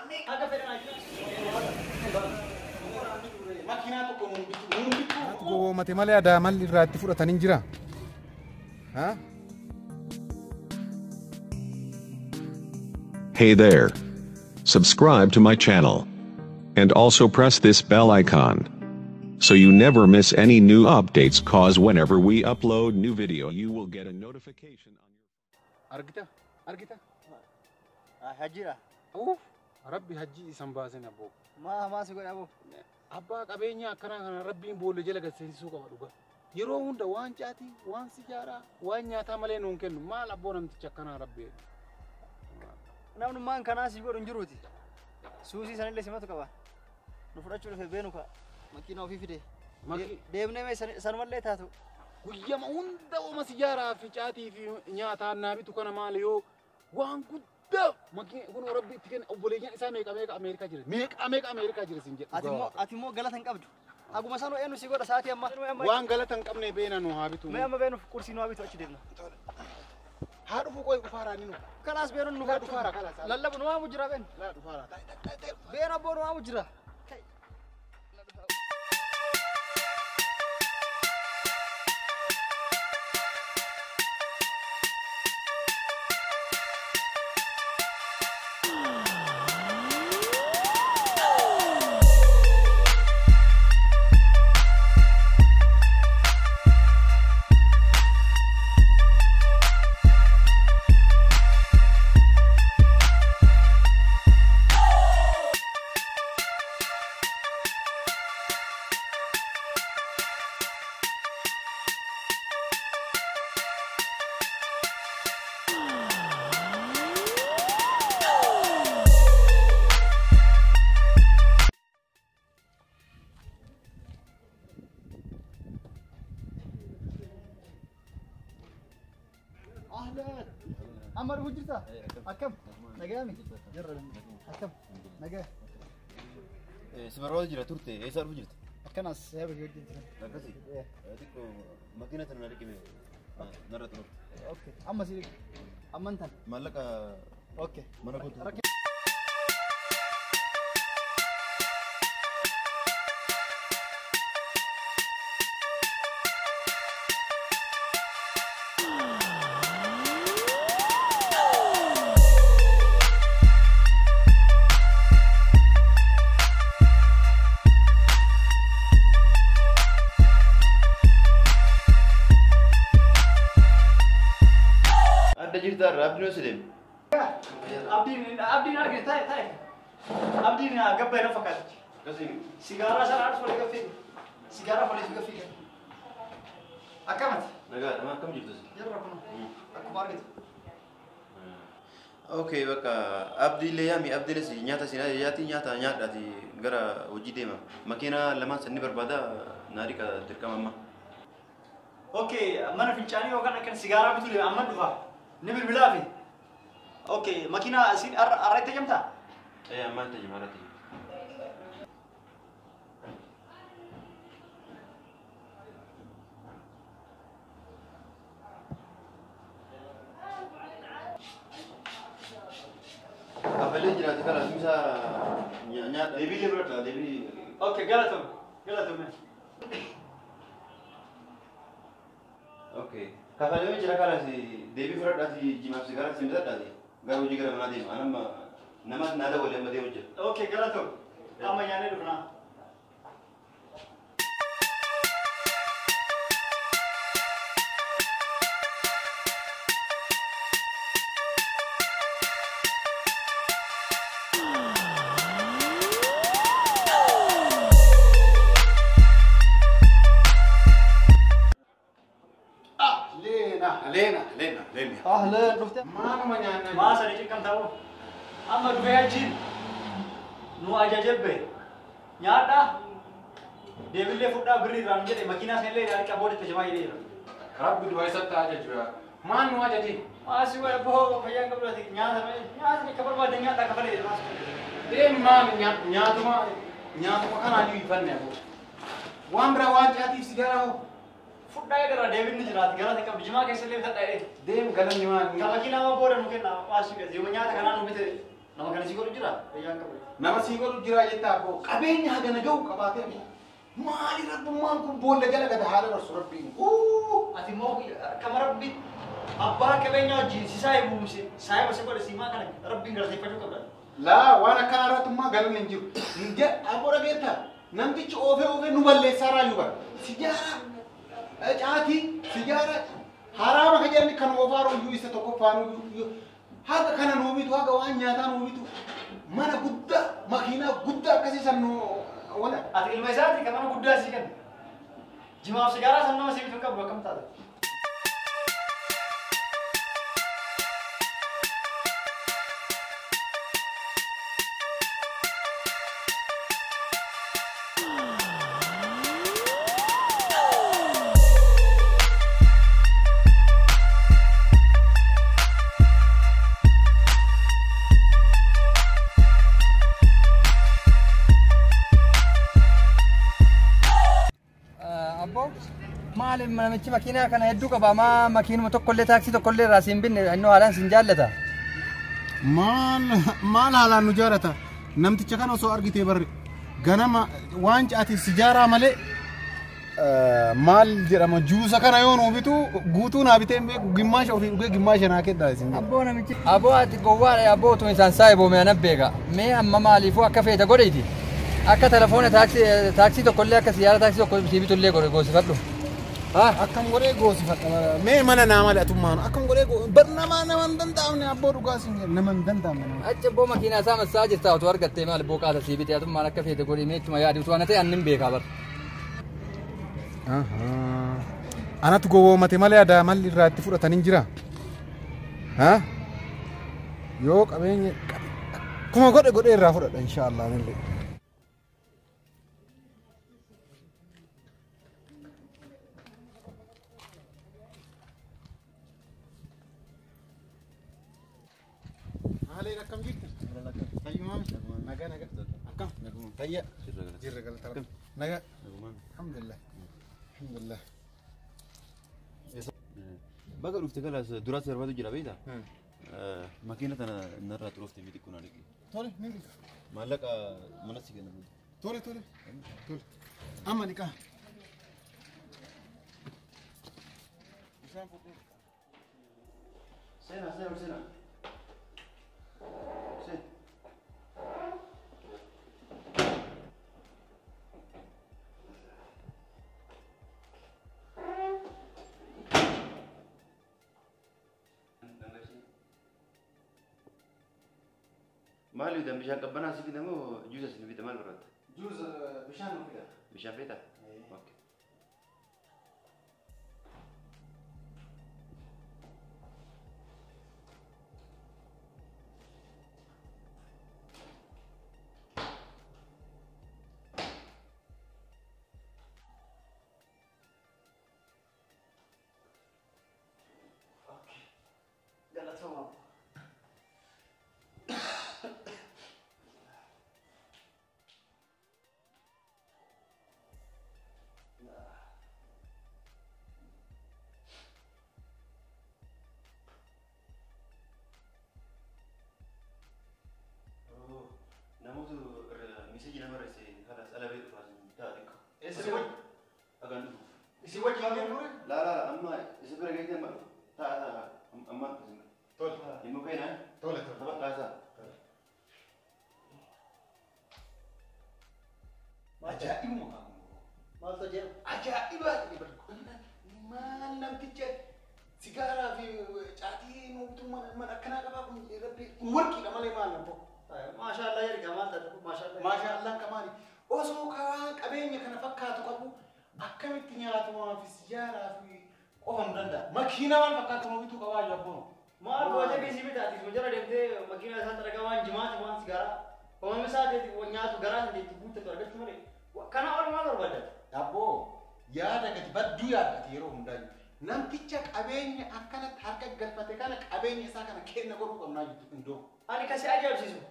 Haga fedhan ajira. Makiinaa tokko nuun bitu nuun bitu. Gowwoomate malee aadaa malli irraa itti fudhatanii jira. Hey there. Subscribe to my channel. And also press this bell icon. So you never miss any new updates, cause whenever we upload new video you will get a notification on your Argita? Argita? Hajjira. Uff, Rabbi hajji isan baasin abboo. Maa maa si godha aboo. Abbaa qabeenya akkanaa kana Rabbiin boolla jala gad seensisuu qaba dhugaa. Yeroo hunda waan caatii, waan sijaaraa, waan nyaataa malee nuun kennu. Maal abboo namtichi akkanaa Rabbi. Namnummaan kanaa si godhu hin jiruuti. Suusii sanillee simatu qaba. Nu fudhachuu dhufe beenu ka. Makiina ofii fide. Deemnee mee sanumallee taatu. Guyyama hunda ooma sijaaraa fi caatii fi nyaataa naa bitu kana maal yoo waan guddaa kun Rabbi itti kenna obboleeyyan isaa meeqa meeqa Ameerikaa jira. Meeqa meeqa Ameerikaa jira siin jedhu. Ati immoo galata hin qabdu. Haguma sanuu eenyu si godha sa'aatii amma. Waan galata hin qabne beena nu haa bitu. Mee amma beenuuf qursii nu haa bitu achi deemna. Haa dhufu qoy dhufaaraa ni nu. Kalaas beenuun nu haa dhufaaraa kalaas. Lallabu nu waamu jira been. Laa dhufaaraa. Been abboo nu waamu jira. أهلا عمر وجرتا أكم نجامي جرب أكم نجا سمروا جرا ترتي إيه صار وجرت أكن أسحب وجرت أكسي أديكو مدينة نريك مي نرى ترت أوكي أما سيرك أما أنت مالك أوكي ما أنا كنت Abdiin Abdiin Abdiin argite taa'e taa'e Abdiin gabba na fakkaatti. Sigaaraa sana aarsu walii gaffee sigaaraa walii gaffee akkamati. Nagaa nama akkam jirtu? Jirra kun akkuma argitu. Okay bakka Abdiilee yaami Abdiilee si nyaata si nyaati nyaata nyaadhaati gara hojii deema. Makiina lamaan sanni barbaada naadika dirqama amma. Okay mana fincaanii yookaan akkan sigaaraa bituu amma dhufa. Ni bilbilaafi. Okay, makiina siin arra itti jamtaa? Ee amma itti jama arra itti. Afalee jiraate karaa misa nyaadha. Deebii bira deebii. Okay, galatoomi galatoomi. Okay. Kafalee jira karaa si deebii fudhadhaati jimaaf sigaaraa si bitadhaati gara hojii gara manaa deema anamma nama naa dabalee amma deemu jira. Okay galatoomi amma nyaannee dhufnaa. Lena, Lena, Lena. أهلا رفت. ما أنا ما ما سنيجي كم تاو. أما دفعة نو أجاجب nyaadha. Deebillee fudhaa birrii irraa nu jedhe makiinaa sanillee ilaalii qaboo itti jamaa jedhee jira. Rabbi du'a isatti ajaju yaa. Maal nu ajaji? Maasi waya boo fayyaan qabdu ati nyaata nyaata akka barbaadan nyaata akka falee maasi. Deemi maal nyaatuma nyaatuma kanaan iyyuu ifanne aboo. Waan biraa waan caatiif si gara hoo. Fudhaa eegala deebiin ni jiraati galata qabdu jimaa keessa illee bitadha jedhee. Deemi galanni maal? Ka makiinaa ma booda nu kenna maasi yoo nyaata kanaan nu bite Nama kana si godhu jira? Fayyaan qabu. Nama si godhu jira jettaa abboo qabeenya hagana ga'u qabaatee maali rabbummaan kun boolla jala gata haala barsu rabbiin. Ati immoo kama rabbi abbaa qabeenyaa wajjin si saahibuumse saahiba si godhe siimaa kana rabbiin galateeffachuu qabda. Laa waan akkanaa irrattummaa galanni hin jiru. Abboo dhageettaa namtichi oofee oofee nu balleessaa raayyuu bara. Sijaaraa caatii sijaaraa haraama ka jedhani kan oofaa rooyyuu isa tokkoffaan haga kana nuu bitu haga waan nyaataa nuu bitu mana guddaa makiinaa guddaa akkasii san nu wala. Ati ilma isaati kan mana guddaa sii kenna. Jimaaf sigaaraa san nama sii bitu hin qabdu akkam taate? Maaliif namichi makiinaa kana hedduu qaba maa makiinuma tokkollee taaksii tokkollee irraa siin binne innoo haalaan siin jaallata. Maal haalaan nu jaallata namticha kana osoo argitee barre ganama waan caatiif sijaaraa malee maal jedhama juusa kana yoo nuu bitu guutuu naa bitee hin beeku gimmaasha ofii dhugee gimmaasha naa kenna isin jedha. Abboo namichi abboo ati gowwaadha abboo otuma isaan saahiboome ana beeka mee amma maaliifuu akka feeta godheeti akka telefoona taaksii tokkollee akka siyaara taaksii tokko sii bitullee godhe goosifadhu. Akkam godhee goosifadha mee mana naa malee atummaan akkam godhee bar nama nama hin danda'amne abboo dhugaa siin jedha nama hin danda'amne. Achi abboo makiinaa isaa massaa jirta otoo argattee maal abboo qaata sii bitee atummaan akka feete godhee mee ittuma yaadi utuu ana ta'e annin beekaa bar. Anatu gowwoomate malee adaa malli irraa itti fudhatan hin jira. Yoo qabeenya akkuma godhe godhee irraa fudhadha inshaallah anillee. Haaleen akkam jirti? Fayyumaami? Nagaa nagaa. Akkam? Fayyaa? Jirra galata. Nagaa? Alhamdulillah. Alhamdulillah. Baga dhufte kalaas duraas barbaadu jira beektaa? Makiina tana narraa xuroofte miti kun arge. Tole ni dhiqa. Maallaqa mana si kenna. Tole tole. Tole. Amma dhiqaa. Seenaa seenaa seenaa. Seen. Maali dan bishaan qabbanaa si fida moo juusa si fida maal barbaadda? Juusa bishaan nu fida. Bishaan feetaa? Okay. Galatooma. Namoota miseejii nama irra kanas alabee dhufaa ta'a xiqqoo. Isin wajji? Dhagaan dhufu. Isin wajji maal kennu? Laa laa amma isa bira geesse amma dhufu. Ta'a ta'a amma isin bira. Tole. Dhimma keenyaa? Tole tole. Tapha kaasaa. Ajaa'ibuma qabu. Maaltu ajaa'iba? Ajaa'iba! Maal namticha sigaaraa fi caatii mootummaa mana akkanaa qabaa kun rabbi warqiidha malee maal nampo. Maashaallah jedhi maal taate maashaallah. Maashaallah kamaali. Osoo karaa qabeenya kana fakkaatu qabu akkamitti nyaatumaa fi sijaaraa fi qofa nu danda'a. Makiinaa maal fakkaatu nu bituu qabaa jabboon. Maal gootee keessi bitaati jala deemtee makiinaa isaa xaragaa waan jimaati waan sigaaraa. Oomishni isaa nyaatu garaa isaa itti guuttatu argachuu malee. Kana ol maal barbaadata? Abboo yaada gadi badduu yaadati yeroo hundaayyuu. Namticha qabeenya akkanatti harka galfate kana qabeenya isaa kana kenna godhuu qabnaa jirtu indoo. Ani kasi ajaa'ibsiisu.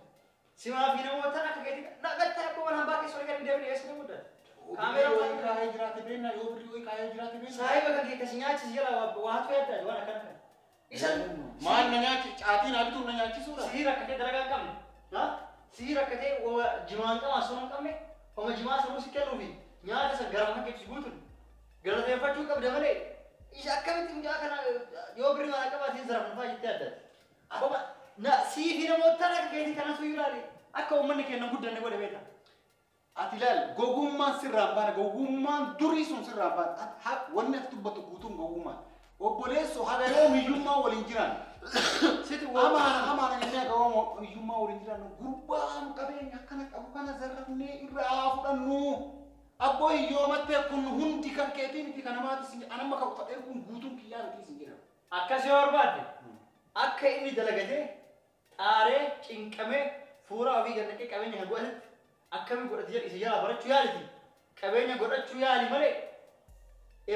Simaa fi namoota akka keetii naqatta akkuma mana hambaa keessa olii gadi deemne eessa nama mudata? Kaameeraa wayii kaayee jiraate beekna yoo birrii wayii kaayee jiraate beekna. Saahiba kan kee kasi nyaachisi jala waatu yaaddaa waan akkana kana. Isa maal na nyaachi caatii naa bituun na nyaachisuudha. Sihiira akka kee dalagaa hin qabne. Sii rakkatee jimaan qamaa sun hin qabne homa jimaa sanuu si kennuufi nyaata san gara mana keessa guutuun galateeffachuu qabda malee isa akkamitti mucaa kana yoo birrii mana qabaatiin zarafnufaa jettee addaati. Homa na sii fi namoota akka keetii kanatu ilaali akka uummanni keenya guddanne godhe beekta. Ati ilaali gogummaan sirraan baana gogummaan durii sun sirraan baana wanni ati dubbatu guutuun gogummaan. Obboleessoo haga yoo hiyyummaa waliin jiran amaana jennee haga yoo hiyyummaa waliin jiran gurbaan qabeenya akkana qabu kana zarrafnee irraa fudhannu. Abboo hiyyoomattee kun hundi kan keetii miti kan namaati sin anamma kan uffadhee kun guutuun kiyyaa miti sin jedhama. Akkas yoo barbaadde akka inni dalagatee xaaree cinqamee fuuraa ofii gad naqee qabeenya kan godhatetti akkami godhate jedhu isa jalaa barachuu yaaliti. Qabeenya godhachuu yaali malee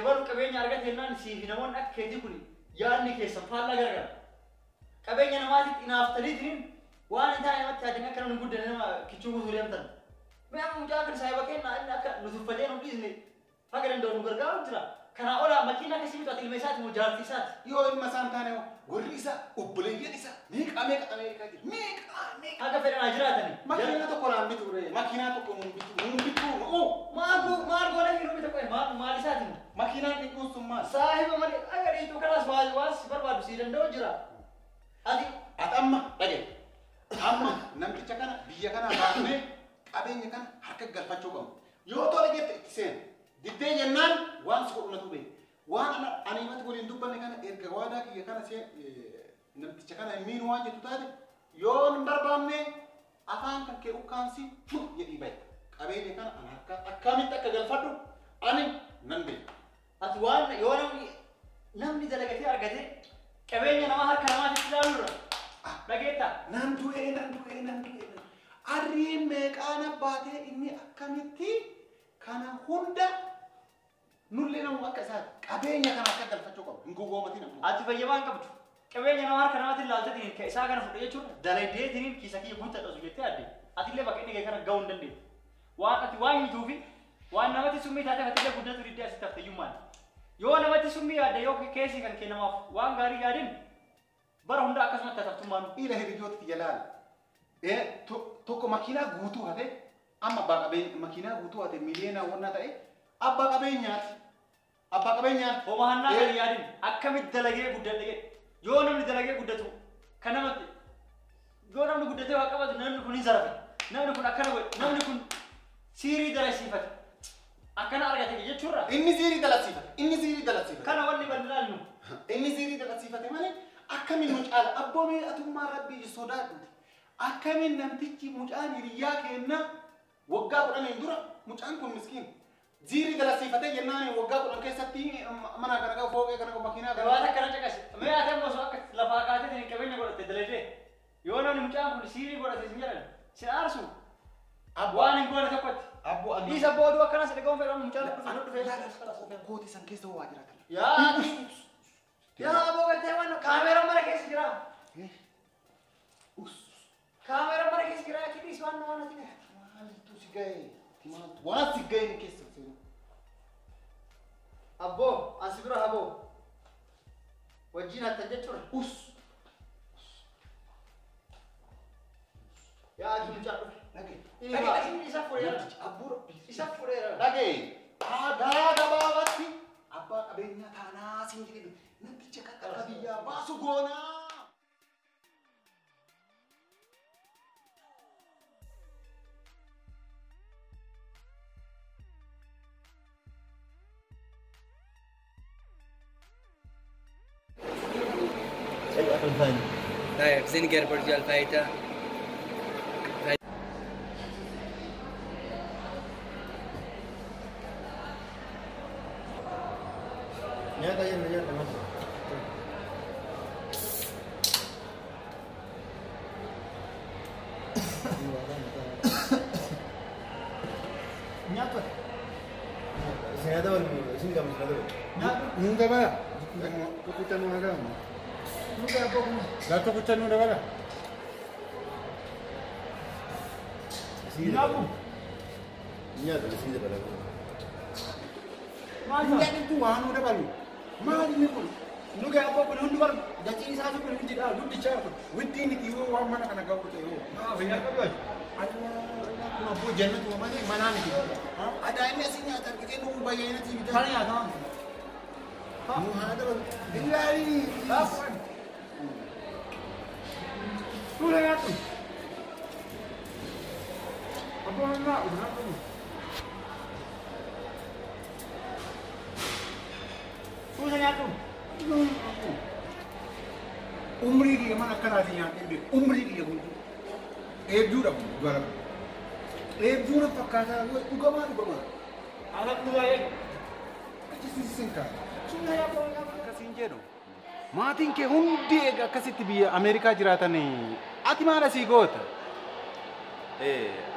ebalu qabeenya argate jennaan sii fi namoonni akka keetii kun yaadni keessan faallaa gargara. Qabeenya namaatitti hinaaftaniitiin waan hin taane namatti yaadanii akka namni guddanne nama kichuu guutuu deemtan. Mee amma mucaa kan saahiba kenna inni akka nu tuffatee nu dhiisne haga danda'u nu gargaaru jira. Kanaa ola makiina akkasii bitu ati ilma isaati moo jaartii isaati? Yoo ilma isaan taane warri isaa obboleeyyan isaa meeqa meeqa Ameerikaa jira meeqa meeqa. Haga fedhan haa jiraatani. Makiinaa tokko naan bitu ree makiinaa tokko nuun bitu nuun bitu nu'u. Maal maal goona fi nuti tokko maal maal isaati moo? Makiinaan dhiquun sun maal? Saahiba malee aga dhiituu kanaas waan si barbaadu sii danda'u jira. Ati Ati amma dhagaye amma namticha kana biyya kana baafnee qabeenya kana harka galfachuu qabna. Yoo tole jette itti seena. Diddee jennaan waan si godhu natu beeka. Waan ani himatti waliin dubbanne kana erga waadaa kiyya kana namticha kana hin miinu waan jettu taate yoo hin barbaanne afaan kan kee ukkaamsi jedhii bahe. Qabeenya kana ani harka akkamitti akka galfadhu ani nan beeka. Ati waan yoo namni dalagatee argatee qabeenya namaa harka namaatitti ilaaluurra dhageetta. Nan du'ee nan du'ee nan du'ee. Arriin meeqaan abbaatee inni akkamitti kana hunda nullee namu akka isaa qabeenya kana akka galfachuu qabu hin gowwoomatin ammoo. Ati fayyamaa hin qabdu. Qabeenya nama harka namaatiin ilaalteetiin kan isaa kana fudhe jechuun daladeetiin kiisa kiyya guuttadha osoo jettee adde. Atillee bakka inni ga'e kana ga'uu hin dandeettu. Waan ati waan himtuu fi waan namatti summii taatee atillee guddatu diddee asitti hafte iyyuu maali? Yoo namatti summii yaadde yoo keessi kan kennamaaf waan gaarii yaadin bara hunda akkasumatti hataftummaan. Ila hiriyooti jalaal. Tokko makiinaa guutuu hate amma abbaa qabeenya makiinaa guutuu hate miliyoona wanna ta'e abbaa qabeenyaati. Abbaa qabeenyaati. Homa hannaa kan yaadin akkamitti dalagee guddadhe jedhe. Yoo namni dalagee guddatu kan namatti yoo namni guddatee waa qabatu namni kun hin zarafe. Namni kun akkana godhe namni kun siirii dalasiifate. Akkana argate jechuurra. Inni siirii dalasiifate. Inni siirii dalasiifate. Kana wanni bal'inaan nu. Inni siirii dalasiifate malee akkamiin nu caala abboomee atummaa rabbii sodaadhuti. Akkamiin namtichi mucaan hiriyyaa kenna waggaa 10 dura mucaan kun miskiin ziirii dalasiifatee jennaan waggaa 10 keessatti mana kana qabu fooqee kana qabu makiinaa kana. Waan akkana caqase. Mee ati ammoo osoo akka lafaa kaateetiin qabeenya godhatte dalagdee yoo namni mucaan kun siirii godhate sin jedhan si aarsu waan hin goone tokkotti. Abboo annu. Isa booduu akkanas dhagahuun fedhamu mucaan kun dhufee. Kooti san keessa waa jiraatan. Yaa yaa aboo galtee waan kaameeraan mana keessa jira. Kaameeraan mana keessa jira kidhiis waan waan ati. Maaltu si ga'e? Maaltu waan si ga'e ni keessa seenu. Abboo asi bira haboo. Wajjin hattan jechuudha. Us. Yaa ati mucaa dhufe. Dhagaye. Inni isa fuudheera. Abboo rabbii. Isa fuudheera. Dhagaye. Aadaa gabaabatti abbaa qabeenyaa taanaa siin jedhe namticha akka biyyaa baasu goonaa. طيب زنجر برج الفايتة. Nyaanni waan nu dabalu maali inni kun? Nu gaa abboo kun hundi bar gatiin isaa kun hundi dha guddichaa kun. Widdii miti yoo waan mana kana ga'u ta'e yoo. Maa qabdu. Allah kun abboo jannatu malee manaa miti. Adaa inni asii nyaata argitee nu baay'inatti bitaa. Kana nyaata. Nu haadha billaahi. Suuta nyaatu. Abboo naa udaa. Suuta nyaatu. Umrii kiyya mana akkanaatiin nyaatee beeku. Umrii kiyya guutuu. Eebjuudha kun gara. Eebjuudha fakkaataa dhugamaa dhugamaa. Haala dhugaa eegu. Achi sin kaa. Akkasiin jedhu. Maatiin kee hundi eega akkasitti biyya Ameerikaa jiraatan ati maal asii goota?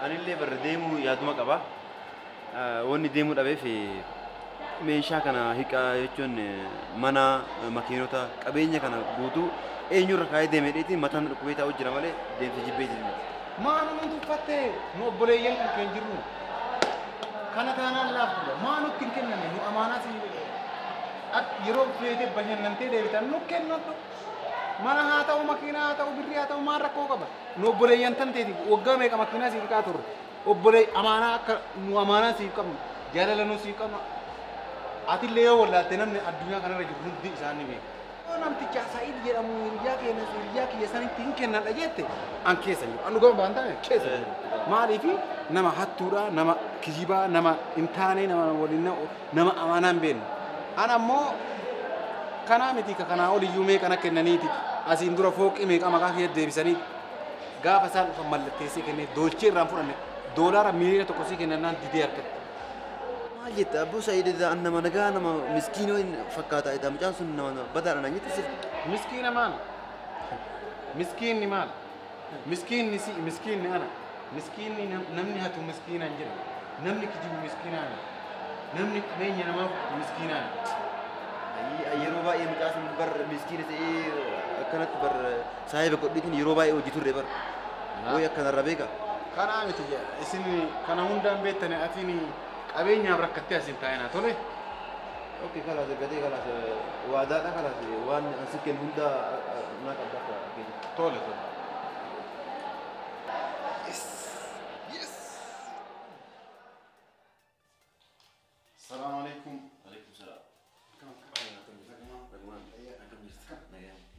Anillee barra deemuu yaaduma qaba. Wanni deemuu dhabeef meeshaa kana hiikaa jechuun mana makiinota qabeenya kana guutuu eenyurra kaayee deemee dheetiin mataan dhukkubee taa'u jira malee deemsa jibbee jiru. Maa nuti uffattee nu obboleeyyan kan keenya jirru kana taanaan laaftudha. Maa nutti hin kenname nu amaanaa si yeroo feetee bashannantee deebitan nu kennadhu. Mana haa ta'u makiinaa haa ta'u birrii haa ta'u maal rakkoo qaba. Nu obboleeyyan tan teeti waggaa meeqa makiinaa siif qaa turre. Obbolee amaanaa akka nu amaanaa siif qabnu jaalala nu siif qabnu. Atillee yoo wallaalte namni addunyaa kanarra jiru hundi isaan ni beeku. Yoo namticha Sa'iid jedhamu hiriyaa keenya hiriyaa kiyya sanitti hin kennadha jette an keessa jiru. An dhugama baan taane keessa jiru. Maaliif nama hattuudha, nama kijibaa, nama hin taane, nama waliin nama amaanaa hin beekne. An ammoo kanaa miti ka kanaa oliyyuu meeqa kennaniiti. Asiin dura fooqii meeqa maqaa kiyya deebisanii gaafa isaan dhufan mallatteessee kennee doolchee irraan fudhanne doolaara miliyoona 1 sii kennannaan didee harkatti. Maal jetta abboo Sa'iid nama nagaa nama miskiinoo fakkaata jedha mucaan sun nama badaadha naan jette sirri. Miskiina maal? Miskiinni maal? Miskiinni si miskiinni ana. Miskiinni namni hatu miskiinaan jedha. Namni kijibu miskiinaan. Namni qabeenya namaa fudhatu miskiinaan. Yeroo baay'ee mucaa sun bar miskiina ta'ee akkanatti bar saahiba godhiitiin yeroo baay'ee hojii turre bar. Wayi akkanarra beeka. Kanaa miti isin kana hundaan beektani atiin qabeenyaaf rakkattee asin taa'inaa tole. Okay kalaas gatee kalaas waadaadha kalaas waan ansi kennu hunda naa qabda akka keenya. Tole tole. Yes. Yes. Salaamu alaikum. Alaikum salaam.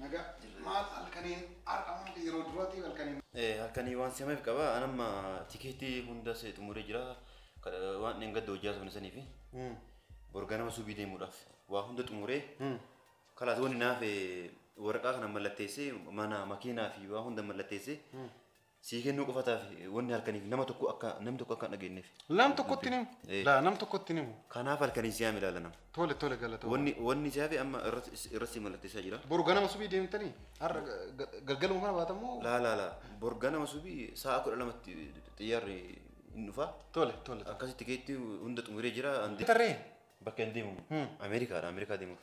Nagaa maal halkaniin har'a maal yeroo duraatiif halkaniin. Halkanii waan si'ameef qaba anamma tikeetii hundas xumuree jira. Waan dheengadda hojjaa sun saniif borga nama suubii deemuudhaaf waa hunda xumuree kalaas wanni naaf waraqaa kana mallatteessee mana makiinaa fi waa hunda mallatteessee sii kennuu qofataaf wanni halkaniif nama tokko akka namni tokko akka hin dhageenyeef. Nam tokkotti nimu. Laa nam tokkotti nimu. Kanaaf halkanii si'aame ilaala nama. Tole tole galatoo. Wanni si'aafe amma irratti mallatteessaa jira. Borga nama subii deemtanii har'a galgaluma kana baatamoo. Laa laa laa borga nama subii sa'a 12tti xiyyaarri hin dhufa. Tole tole. Akkasitti keetti hunda xumuree jira. Tarree. Bakka hin deemu. Ameerikaadha Ameerikaa deemuuf.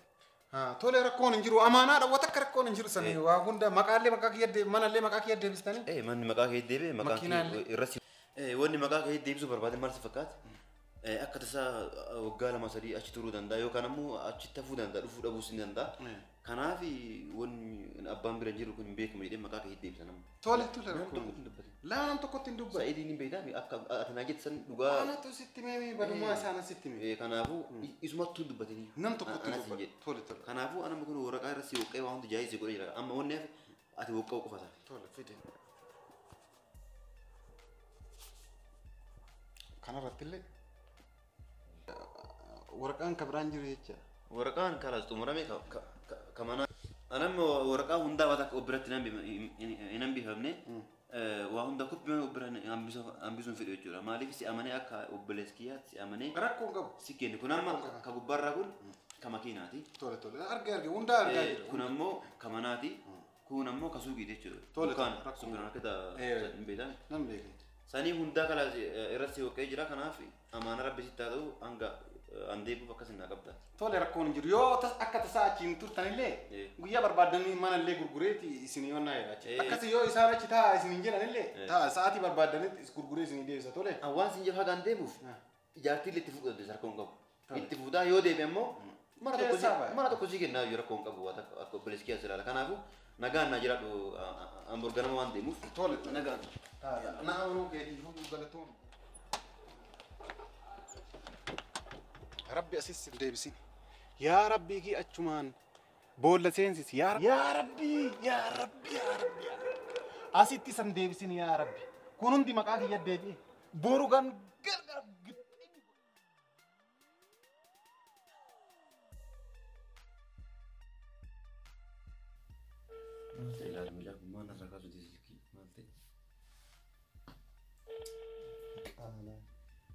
Tole rakkoon hin jiru amaanaadha wata akka rakkoon hin jiru sanii waa hunda maqaallee maqaa kiyya manallee maqaa kiyya deebistanii. Manni maqaa kee deebi'e maqaa kee irratti. Wanni maqaa kee deebisuu barbaade maal si fakkaata? Akka tasaa waggaa 2 3 achi turuu danda'a yookaan ammoo achitti hafuu danda'a dhufuu dhabuus ni danda'a. Kanaaf wanni abbaan bira jiru kun hin beekamu jedhee maqaa kee deebisa nama. Tole tole rakkoon. Laa nam tokkotti hin dubbatu. Sa'iidiin hin beektaa akka ati naa jettu san dhugaa. Anatu sitti mee badummaa isaa anas sitti mee. Kanaafuu isumattuu dubbatanii. Nam tokkotti dubbatu. Tole tole. Kanaafuu anamma kun waraqaa irra si woqqee waan hundi jaayisee godhee jira. Amma wanni hafe ati woqqa'uu qofa taate. Tole fide. Kanarratti illee waraqaan ka biraan jiru jecha. Waraqaan kalaas xumurame ka manaa. Anamma waraqaa hundaa waan akka obbiratti hin hambifamne waa hunda koppii obbira hambisuun fedhu jechuudha. Maaliif si amanee akka obboleessa kiyyaatti si amanee. Rakkoon qabu. Si kennu kun amma ka gubbaarraa kun ka makiinaati. Tole tole argee argee hundaa argaa jira. Kun ammoo ka manaati. Kun ammoo ka suuqiiti jechuudha. Tole tole suppermaarkeeta hin beektan. Nan beeku. Sanii hundaa kalaas irratti woqqee jira kanaaf amaana rabbi sitti haa ta'u hanga an deebi'uuf akkas naa qabda. Tole rakkoon hin jiru yoo akka tasaa achiin turtanillee guyyaa barbaadanii manallee gurgureeti isin yoo naa jedha. Akkasi yoo isaan achi taa'aa isin hin jedhanillee ta'a sa'aatii barbaadanitti gurguree isin deebisa tole. Waan isin jedhu hagaan deemuuf ijaartii illee itti fuudhu dandeessa rakkoon qabu. Itti fuudhaa yoo deebi'e immoo Mana tokko sii kennaa yoo rakkoo hin qabu waan akka obboleessi kiyya ilaala. Kanaafuu nagaan naa jiraadhu an bor ganama waan deemuuf. Tole nagaan. Na amanuu keetiifuu galatoon. Rabbi asis hin deebisin. Yaa Rabbii kii achumaan boolla seensis yaa Rabbi yaa Rabbi yaa Rabbi asitti san deebisin yaa Rabbi. Kun hundi maqaa kiyya deebi'e boru gan gargar.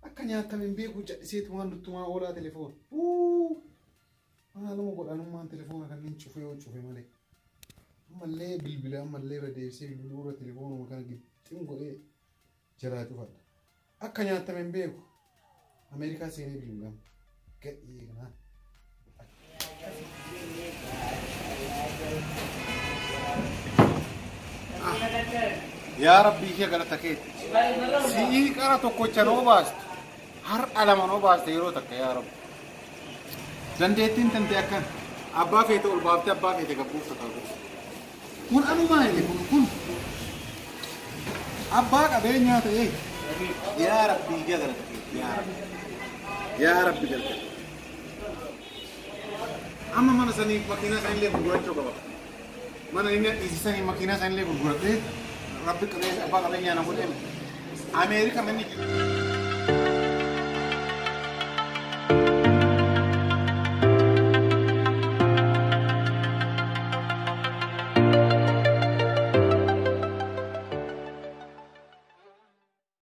Akka nyaatame hin beeku jedhiseetu waan duttumaa oolaa telefoon. Maaluma godhanummaan telefoona kanneen cufe yoo cufe malee. Ammallee bilbila ammallee irra deebisee bilbiluu irra telefoonuma kana gixxim godhee jalaa cufadha. Akka nyaatame hin beeku. Ameerikaa seenee bilbilama. Gadhee kanaan. Yaa Rabbii kee galata keetti. Si'ii qara tokkocha noo baastu. Har'a lama noo baaste yeroo takka yaa Rabbi. Dandeettiin tante akkan abbaa feete ol baaftee abbaa feete gabbuufta ta'u. Kun anumaa inni kun kun abbaa qabeenyaa ta'ee yaa Rabbii kee galata keetti yaa Rabbi. Yaa Rabbi galata. Amma mana sanii makiinaa sanillee gurgurachuu qaba. Mana inni dhiisisanii makiinaa sanillee gurguradhee Rabbi qabeenya abbaa qabeenyaa na godhee Ameerika manni jiru.